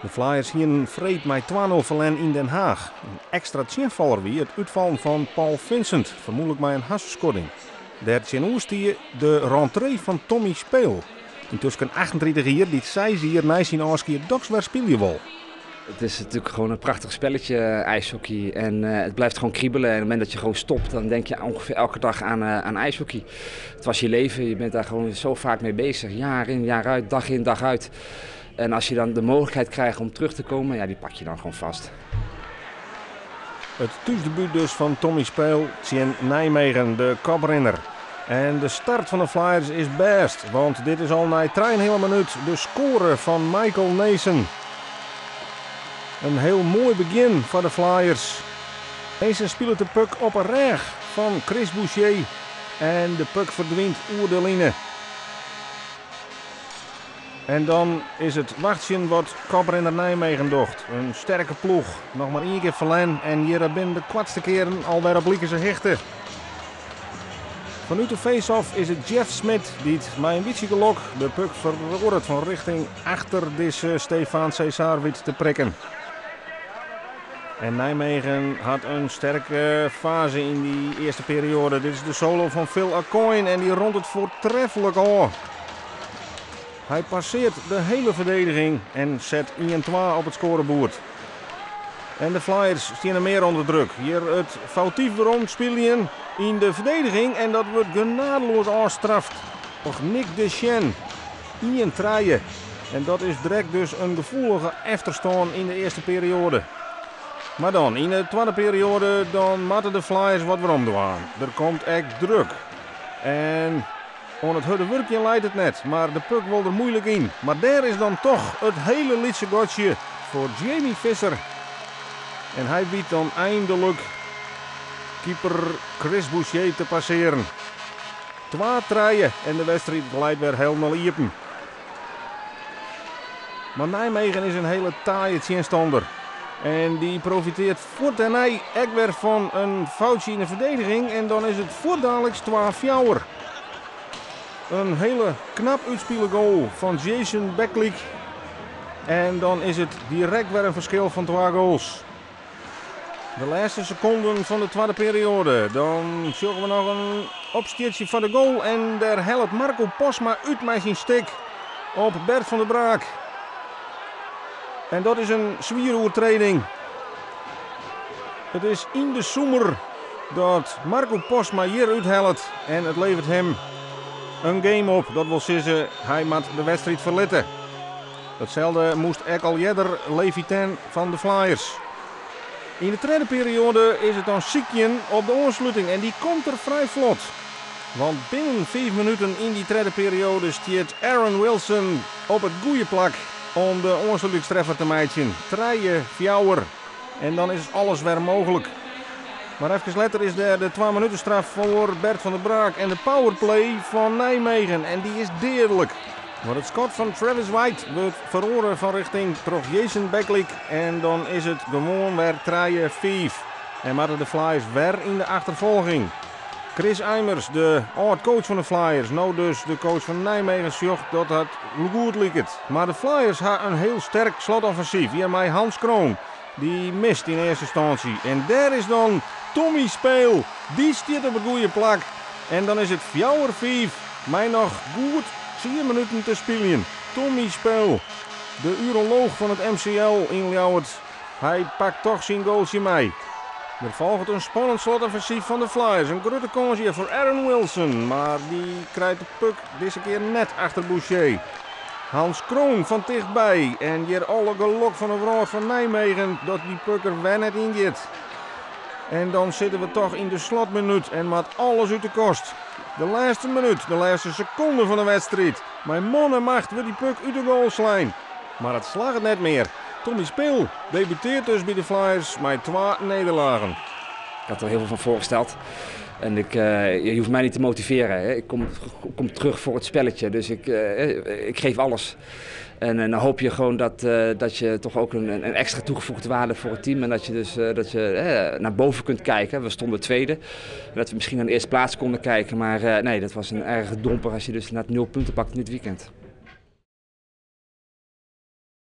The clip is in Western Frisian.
De Flyers hienen freed mei 2-0 ferlern yn Den Haag. In ekstra tsjinfaller wie it útfallen fan Paul Vincent, fermoedlik mei in harsenskodding. Dêr tsjinoer stie de rentree fan Tommy Speel. Yntusken 38 jier, dy't seis jier nei syn ôfskied dochs wer spylje wol. Het is natuurlijk gewoon een prachtig spelletje, ijshockey. En het blijft gewoon kriebelen. En op het moment dat je gewoon stopt, dan denk je ongeveer elke dag aan ijshockey. Het was je leven, je bent daar gewoon zo vaak mee bezig. Jaar in, jaar uit, dag in, dag uit. En als je dan de mogelijkheid krijgt om terug te komen, ja, die pak je dan gewoon vast. It thúsdebút dus fan Tommy Speel tsjin Nijmegen, de koprinner. En de start fan de Flyers is bêst, want dit is al nei 3,5 minút de skoare fan Michael Neesen. In hiel moai begjin foar de Flyers. Neesen spilet de puck op 'e rêch fan Chris Boucher en de puck ferdwynt oer de line. En dan is it wachtsjen wat koprinner Nijmegen docht. In sterke ploech, noch mar ien kear ferlern en hjir binnen de koartste kearen alwer op likense hichte. Fanút de face-off is it Jeff Smith dy't mei in bytsje gelok de puck feroaret fan rjochting achter dizze Stefan Cesar wit te prikken. En Nijmegen hat in sterke faze yn dy earste perioade. Dit is de solo fan Phil Aucoin en dy rûnet it foartreflik ôf. Hy passearret de hiele ferdigening en set 1-2 op it skoareboerd. En de Flyers steane mear ûnder druk. Hjir it foutyf weromspyljen yn de ferdigening en dat wurdt genadeleas ôfstraft. Troch Nick Dechêne. 1-3. En dat is direkt dus in gefoelige efterstân yn de earste perioade. Mar dan, yn de twadde perioade, dan moatte de Flyers wat werom dwaan. Der komt ek druk. En oan it hurde wurkjen leit it net, mar de puck wol der muoilik yn. Mar dêr is dan dochs it hiele lytse gatsje foar Jamie Visser. En hy wit dan einlik keeper Chris Boucher te passearjen. 2-3 en de wedstriid leit wer hielendal iepen. Mar Nijmegen is in hiele taaie tsjinstanner. En dy profitearret fuort dêrnei ek wer fan in foutsje yn de ferdigening. En dan is it fuortdaliks 2-4. In hiele knap útspile goal fan Jason Beklik. En dan is it direkt wer in ferskil fan twa goals. De lêste sekonden fan de twadde perioade. Dan sjogge we noch in opstjitsje foar de goal. En dêr hellet Marco Posma út mei syn stick op Bert van der Braak. En dat is in swiere oertrêding. It is yn de simmer dat Marco Posma hjir úthellet. En it leveret him in game op. Dat wol sizze, hy moat de wedstriid ferlitte. Datselde moast ek al earder Levi Ten fan de Flyers. Yn de tredde perioade is it dan sykjen op de oansluting en dy komt der frij flot. Want binnen 5 minuten yn dy tredde perioade stiet Aaron Wilson op it goede plak om de oanslutingstreffer te meitsjen. 3-4. En dan is alles wer mooglik. Mar efkes letter is der de 2 minuten straf foar Bert van der Braak en de powerplay fan Nijmegen. En dy is deadlik. Mar it skot fan Travis White wurdt feroare fan rjochting troch Jason Beklik. En dan is it gewoan wer 3-5. En moatte de Flyers wer yn de achterfolging. Chris Eimers, de âld-coach fan de Flyers, no dus de coach fan Nijmegen, sjocht dat dat goed liket. Mar de Flyers ha in hiel sterk slotoffensyf. Hjir mei Hans Kroon. Dy mist yn earste ynstânsje. En dêr is dan Tommy Speel. Dy stiet op it goede plak. En dan is it 4-5. Mei noch goed 10 minuten te spyljen. Tommy Speel, de urolooch fan it MCL yn Ljouwert. Hy pakt dochs syn goaltsje mei. Der folget in spannend slotoffensyf fan de Flyers. In grutte kâns hjir foar Aaron Wilson. Mar dy krijt de puck dizze kear net achter Boucher. Hans Kroon fan tichtby. En hjir alle gelok fan de wrâld fan Nijmegen dat dy puck der wer net yn giet. En dan sitte we dochs yn de slotminút en moat alles út de kast. De lêste minút, de lêste sekonde fan de wedstriid. Mei man en macht wurdt dy puck út de goal slein. Mar it slagget net mear. Tommy Speel debutearret dus by de Flyers mei twa nederlagen. Ik had er heel veel van voorgesteld. En je hoeft mij niet te motiveren. Hè. Ik kom terug voor het spelletje, dus ik geef alles. En dan hoop je gewoon dat je toch ook een extra toegevoegde waarde voor het team. En dat je dus naar boven kunt kijken. We stonden tweede. En dat we misschien naar de eerste plaats konden kijken. Maar nee, dat was een erge domper als je dus naar 0 punten pakt in dit weekend.